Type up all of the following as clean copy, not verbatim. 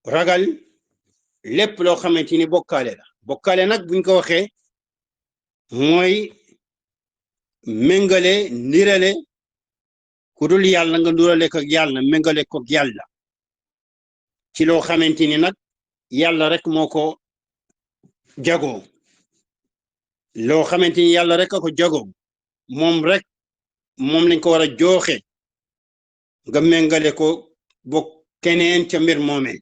ragal lépp loo xamante ni bokkaale la bokkaale nag buñ ko waxee mooy méngale ndirale ku dul yàlla nga ndurale ko yàlla méngale ko yàlla ci loo xamante ni nag yàlla rek moo ko jagoo loo xamante ni yàlla rek a ko jagoo moom lañ ko war a jooxe nga méngale ko bokk keneen ca mbir moomee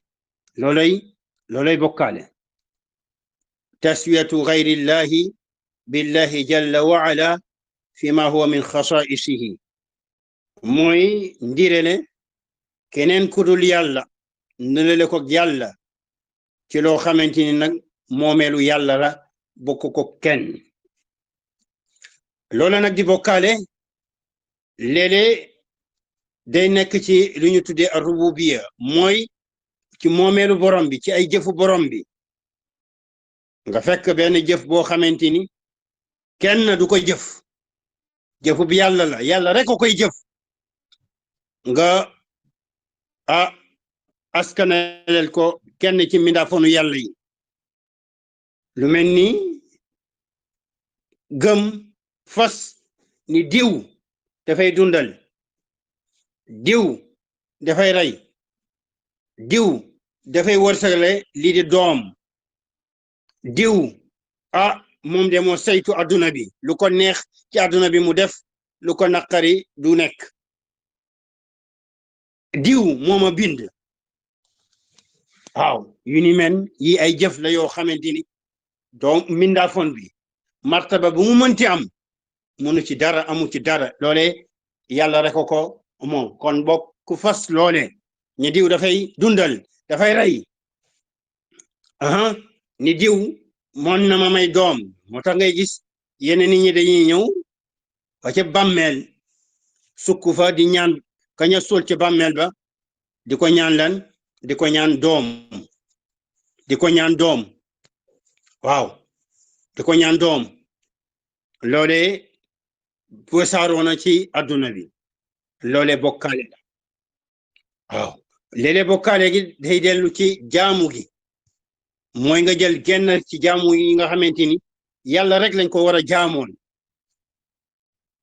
loolay bokkaale taswiyatu gayrillahi billahi jalla wa ala fi ma huwa min xasaisihi mooy ndirele keneen ku dul yàlla ndirele ko yàlla ci loo xamante ni nag moomeelu yàlla la bokk ko kenn loola nag di bokkaale léeg-léeg day nekk ci lu ñu tuddee ar-rububiyya mooy ci moomeelu borom bi ci ay jëfu borom bi nga fekk benn jëf boo xamante ni kenn du ko jëfu bi yàlla la yàlla rek ko koy jëf nga askanalel ko kenn ci mbindaafonu yàlla yi lu mel ni gëm fas ni diw dafay dundal diw dafay rey diw dafay wërsëgale lii di doom diw moom de moo saytu adduna bi lu ko neex ci adduna bi mu def lu ko naqari du nekk diw mooma bind waaw yu ni men yi ay jëf la yoo xamante ni donc mbindaafon bi martaba bu mu mënti am munu ci dara amu ci dara loole yàlla rek ko moom kon bokk ku fas loole ni diw dafay dundal dafay rey ni diw moon na ma may doom moo tax ngay gis yenn nit ñi dañuy ñëw ba ca bàmmeel sukk fa di ñaan kaña suul ci bàmmeel ba di ko ñaan lan di ko ñaan doom waaw di ko ñaan doom loole wesaaroo na ci adduna bi loole bokkaale la waaw léeg-léeg bokkaale gi day dellu ci jaamu gi mooy nga jël genn ci jaamu yi nga xamante ni yàlla rek lañ ko war a jaamoon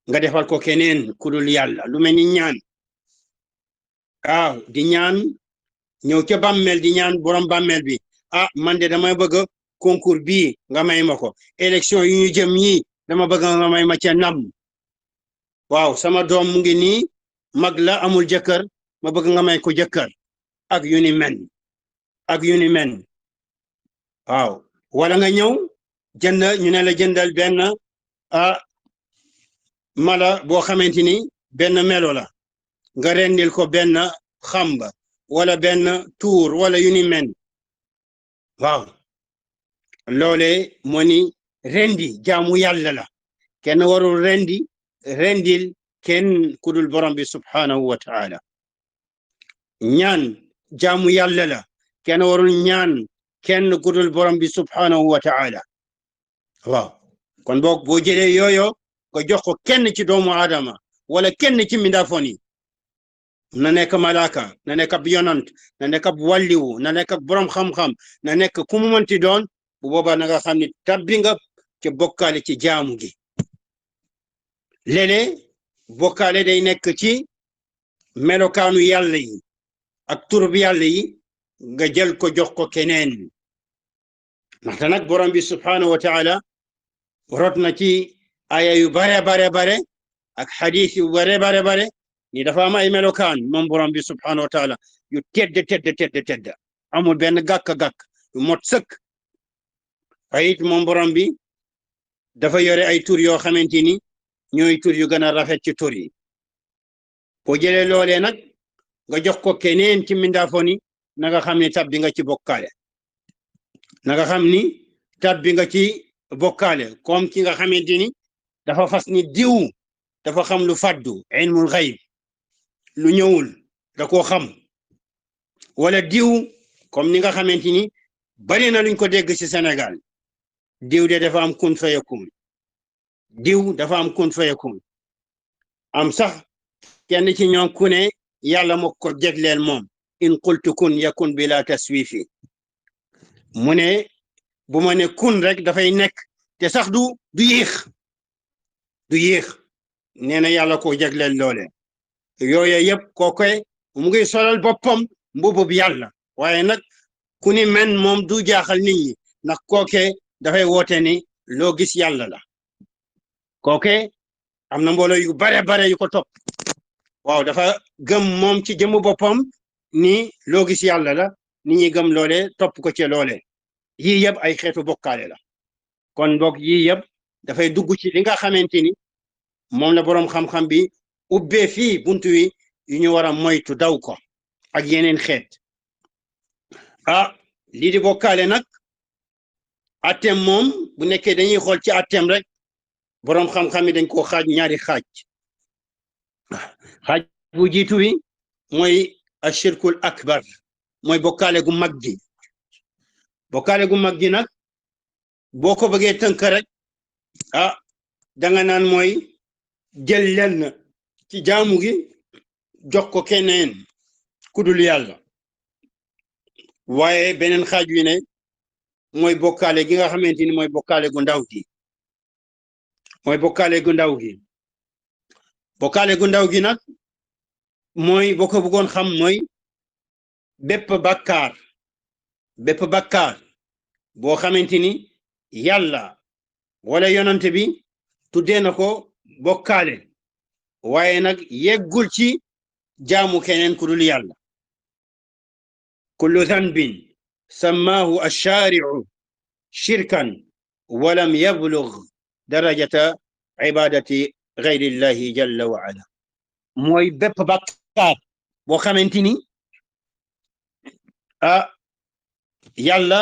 nga defal ko keneen ku dul yàlla lu mel ni ñaan waaw di ñaan ñëw ca bàmmeel di ñaan borom bàmmeel bi man de dama bëgg concours bii nga may ma ko élection yu ñu jëm yi dama bëgg nga may ma ca nam waaw sama doom mu ngi nii mag la amul jëkkër ma bëgg nga may ko jëkkër ak yu ni men waaw wala nga ñëw jënd ñu ne la jëndal benn mala boo xamante ni benn melo la nga rendil ko benn xamba wala benn tuur wala yu ni men waaw loole moo ni rendi jaamu yàlla la kenn warul rendil kenn kudul borom bi subhanahu wa ta'ala ñaan jaamu yàlla la kenn warul ñaan kenn kudul borom bi subhanahu wa ta'ala waaw kon boog boo jëlee yooyo nga jox ko kenn ci doomu aadama wala kenn ci mbindaafon yi na nekk malaaka na nekk ab yonant na nekk ab walliwu na nekk ab borom xam-xam na nekk ku mu mënti doon bu boobaa na nga xam ni tabbi nga ci bokkaale ci jaamu gi léeg-léeg bokkaale day nekk ci melokaanu yàlla yi ak turub yàlla yi nga jël ko jox ko keneen ndaxte nag borom bi subhanahu wa ta'ala rot na ci aya yu bare ak xadis yu bare ni dafa am ay melokaan moom borom bi subhanahu wa ta'ala yu tedd amul benn gàkk-gàkk yu mot sëkk fayit moom borom bi dafa yore ay tur yoo xamante ni ñooy tur yu gën a rafet ci tur yi boo jëlee loolee nag nga jox ko keneen ci mindaafoni na nga xam ni tabbi nga ci bokkaale na nga xam ni tabbi nga ci bokkaale comme ki nga xamante ni dafa fas ni diw dafa xam lu faddu ilmul xayb lu ñëwul da koo xam wala diw comme ni nga xamante ni bari na luñ ko dégg ci Sénégal diw de dafa am kun fayakun diw dafa am kun fayakun am sax kenn ci ñoom ku ne yàlla moo ko jegleel moom in qultu kun yakun bila taswifi mu ne bu ma ne kun rek dafay nekk te sax du yéex nee na yàlla ko jagleel loole yooye yëpp kookoy mu ngi solal boppam mbubub yàlla waaye nag ku ni men moom du jaaxal nit ñi ndax kooke dafay woote ni loo gis yàlla la kooke am na mbooloo yu bare yu ko topp waaw dafa gëm moom ci jëmu boppam ni loo gis yàlla la nit ñi gëm loole topp ko ci loole yii yëpp ay xeetu bokkaale la kon boog yii yëpp dafay dugg ci li nga xamante ni moom la boroom xam-xam bi ubbee fii buntu wi yu ñu war a moytu daw ko ak yeneen xeet lii di bokkaale nag atteem moom bu nekkee dañuy xool ci atteem rek boroom xam-xam yi dañ koo xaaj ñaari xaaj bu jiitu wi mooy ashirkul akbar mooy bokkaale gu mag gi bokkaale gu mag gi nag boo ko bëggee tënk rek danga naan mooy jël lenn ci jaamu gi jox ko keneen ku dul yàlla waaye beneen xaaj wi ne mooy bokkaale gi nga xamante ni mooy bokkaale gu ndaw gi bokkaale gu ndaw gi nag mooy boo ko bëggoon xam mooy bépp bakkaar boo xamante ni yàlla wala yonante bi tuddee na ko bokkaale waaye nag yeggul ci jaamu keneen ku dul yàlla kullu dhanbin sammaahu ash-shaari'u shirkan walam yablugh darajata ibadati ghayrillahi jalla wa ala mooy bépp bakkaar boo xamante ni yàlla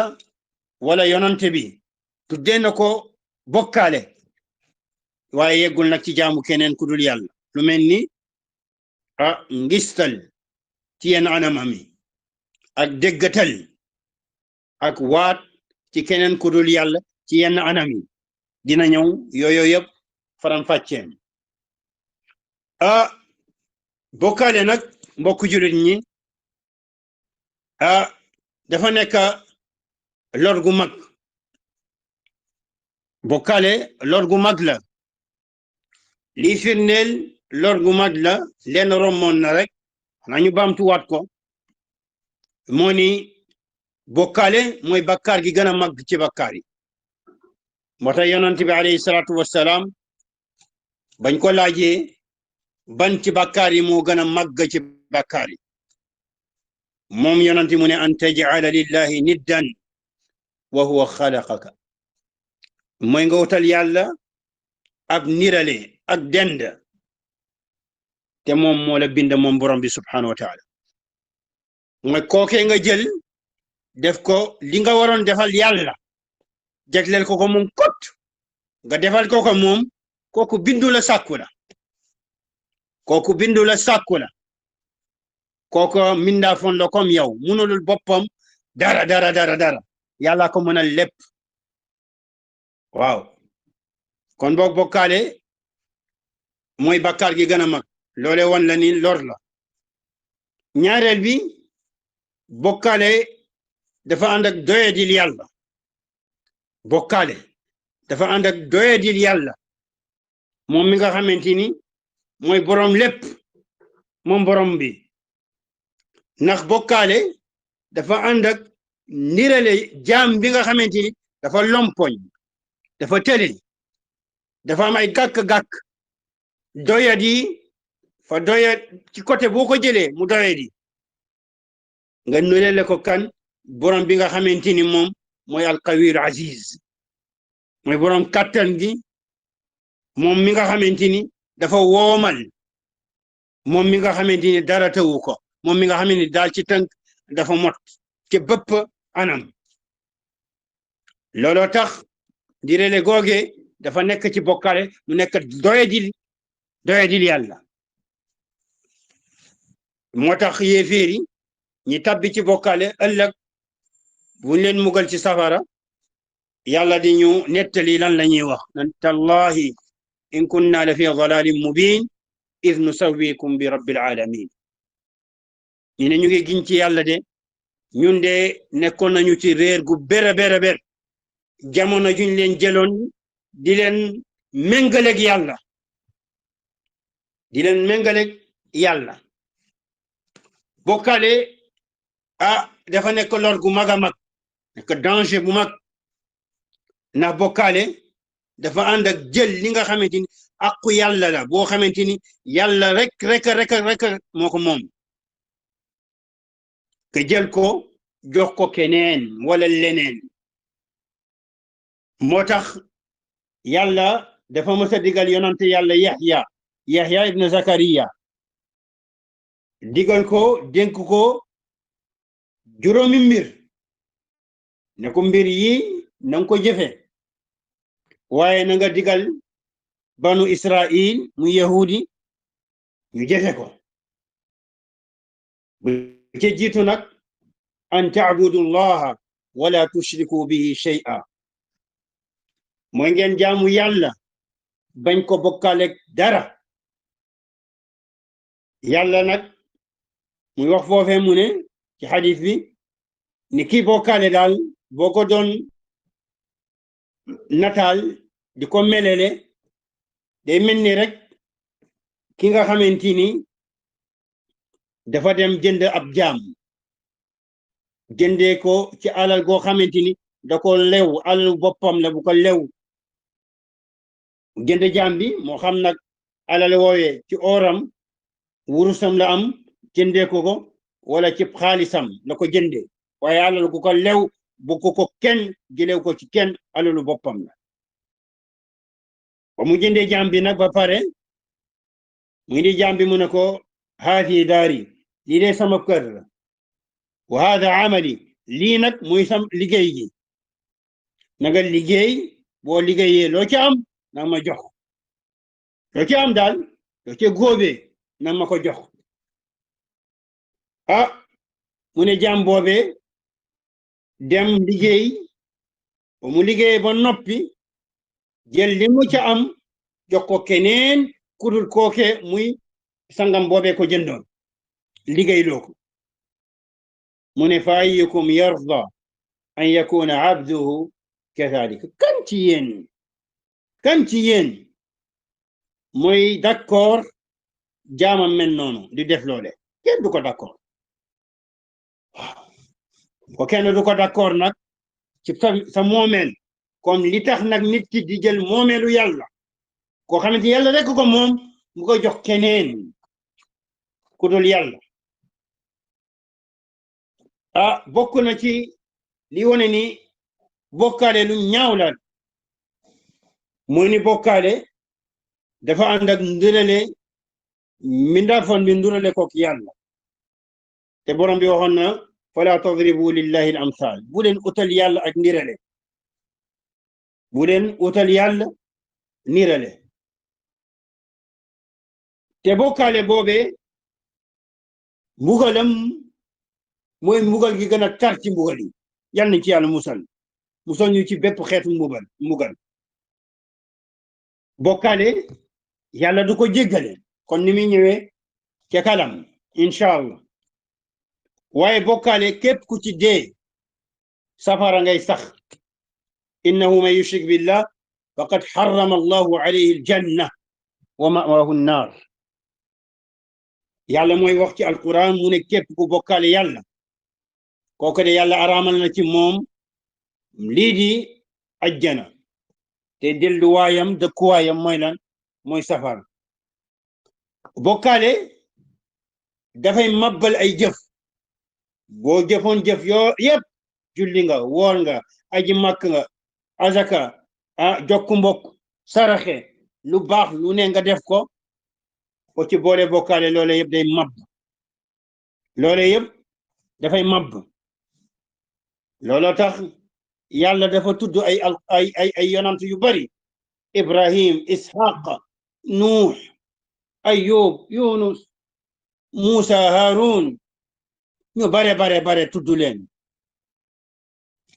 wala yonante bi tuddee na ko bokkaale waaye yeggul nag ci jaamu keneen ku dul yàlla lu mel ni ngistal ci yenn anamam yi ak déggatal ak waat ci keneen ku dul yàlla ci yenn anam yi dina ñëw yooyu yëpp faram fàcceem bokkaale nag mbokku jullit ñi dafa nekk lor gu mag bokkaale lor gu mag la lii firndeel lor gu mag la leen rommoon na rek xanaa ñu baamtuwaat ko moo ni bokkaale mooy bakkaar gi gën a mag ci bakkaar yi moo tax yonent bi alayhi salaatu wassalaam bañ ko laajee ban ci bakkaar yi moo gën a mag ci bakkaar yi moom yonent mu ne an taj'ala lillahi niddan wa huwa xalaqaka mooy nga wutal yàlla ab nirale ak dend te moom moo la bind moom borom bi subhanahu wa taala mooy kookee nga jël def ko li nga waroon defal yàlla jagleel ko moom kot nga defal ko moom kooku bindu la sàkku la kooku mindaafoon la comme yow munulul boppam dara yàlla ko mën a lépp waaw kon boog bokkaale mooy bakkaar gi gën a mag loole wan la ni lor la ñaareel bi bokkaale dafa ànd ak doyadil yàlla moom mi nga xamante ni mooy borom lépp moom borom bi ndax bokkaale dafa ànd ak nirale jaam bi nga xamante ni dafa lompoñ dafa tële dafa am ay gàkk-gàkk doyadi fa doyat ci côté boo ko jëlee mu doyadi nga nulele ko kan borom bi nga xamante ni moom mooy alqawiyul aziz mooy borom kattan gi moom mi nga xamante ni dafa woomal moom mi nga xamante ni dara tawu ko moom mi nga xamante ni daal ci tënk dafa mot ci bëpp anam looloo tax direle googe dafa nekk ci bokkaale mu nekk doyadil yàlla moo tax yéeféeri ñi tabbi ci bokkaale ëllëg buñ leen mugal ci safara yàlla di ñu nettali lan la ñuy wax nan tallahi in kunna la fi dalalin mubin id nusawwikum bi rabbil alamin ñu ne ñu ngi giñ ci yàlla de ñun de nekkoon nañu ci réer gu ber jamono juñ leen jëloon di leen méngaleeg yàlla bokkaale dafa nekk lor gu mag a mag nekk danger bu mag ndax bokkaale dafa ànd ak jël li nga xamante ni aqu yàlla la boo xamante ni yàlla rek moo ko moom ke jël ko jox ko keneen wala leneen moo tax yàlla dafa mës a digal yonante yàlla Yaxya ibn Zakariya digal ko dénk ko juróomi mbir ne ko mbir yi nanga ko jëfe waaye na nga digal banu Israil mu yahudi ñu jëfe ko bu ci jiitu nag an ta'budu llaha wala tushriku bihi shay'a mooy ngeen jaamu yàlla bañ ko bokkaaleeg dara yàlla nag muy wax foofee mu ne ci xadis bi ni kii bokkaale daal boo ko doon nataal di ko melele day mel ni rek ki nga xamante ni dafa dem jënd ab jaam jëndee ko ci alal goo xamante ni da ko lew alal boppam la bu ko lew jënd jaam bi moo xam nag alal woowee ci oram wurusam la am jëndee ko wala ci xaalisam la ko jëndee waaye alal gu ko lew bu ko kenn jëlew ko ci kenn alalu boppam la ba mu jëndee jaam bi nag ba pare mu di jaam bi mu ne ko haati daari lii de sama kër la wa haada amali lii nag muy sam liggéey gi na nga liggéey boo liggéeyee loo ci am nag ma jox loo ci am daal loo ci góobee nag ma ko jox mu ne jaam boobee dem liggéey ba mu liggéey ba noppi jël li mu ca am jox ko keneen kudul kooke muy sangam boobee ko jëndoon liggéey loo ko mu ne fa ayyukum yarda an yakuna abduhu kadhalika kan ci yéen mooy d'accord jaamam mel noonu di def loole kenn du ko d'accord ko kenn du ko d'accord nag ci sa moomeel comme li tax nag nit ki di jël moomeelu yàlla koo xamante yàlla rek ko moom mu ko jox keneen ku dul yàlla bokk na ci li wone ni bokkaale lu ñaaw la mooy ni bokkaale dafa ànd ak ndurale mindaafoon bi ndurale kook yàlla te borom bi waxoon na fala tadribu lillahi al amsal bu leen utal yàlla ak ndirale bu leen utal yàlla nirale te bokkaale boobee mbugalam mooy mbugal gi gën a tar ci mbugal yi yal nañ ci yàlla musal ñu ci bépp xeetu mbugal bokkaale yàlla du ko jéggale kon ni muy ñëwee ca kalam incha allah waaye bokkaale képp ku ci dee safara ngay sax innahu man yushrik billah faqad harrama allahu alayhi aljanna wa ma'wahu an-nar yàlla mooy wax ci alquran mu ne képp ku bokkaale yàlla kooku de yàlla araamal na ci moom lii di ajjana te delluwaayam dëkkuwaayam mooy lan mooy safara bokkaale dafay mabbal ay jëf boo jëfoon jëf yoo yépp julli nga woor nga aji màkk nga azaka jokku mbokk saraxe lu baax lu ne nga def ko ci boole bokkaale loole yëpp day mabb loole yëpp dafay mabb looloo tax yàlla dafa tudd ay yonant yu bari ibrahim ishaq nuux ayub yunus musa harun ñu bare tudd leen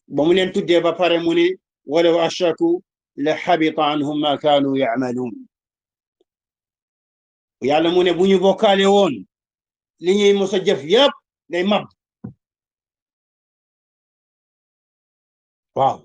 ba mu leen tuddee ba pare mu ne walaw ashraku la xabita anhum ma kaanu yacmaluun yàlla mu ne bu ñu bokkaale woon li ñuy mos a jëf yëpp day mab waaw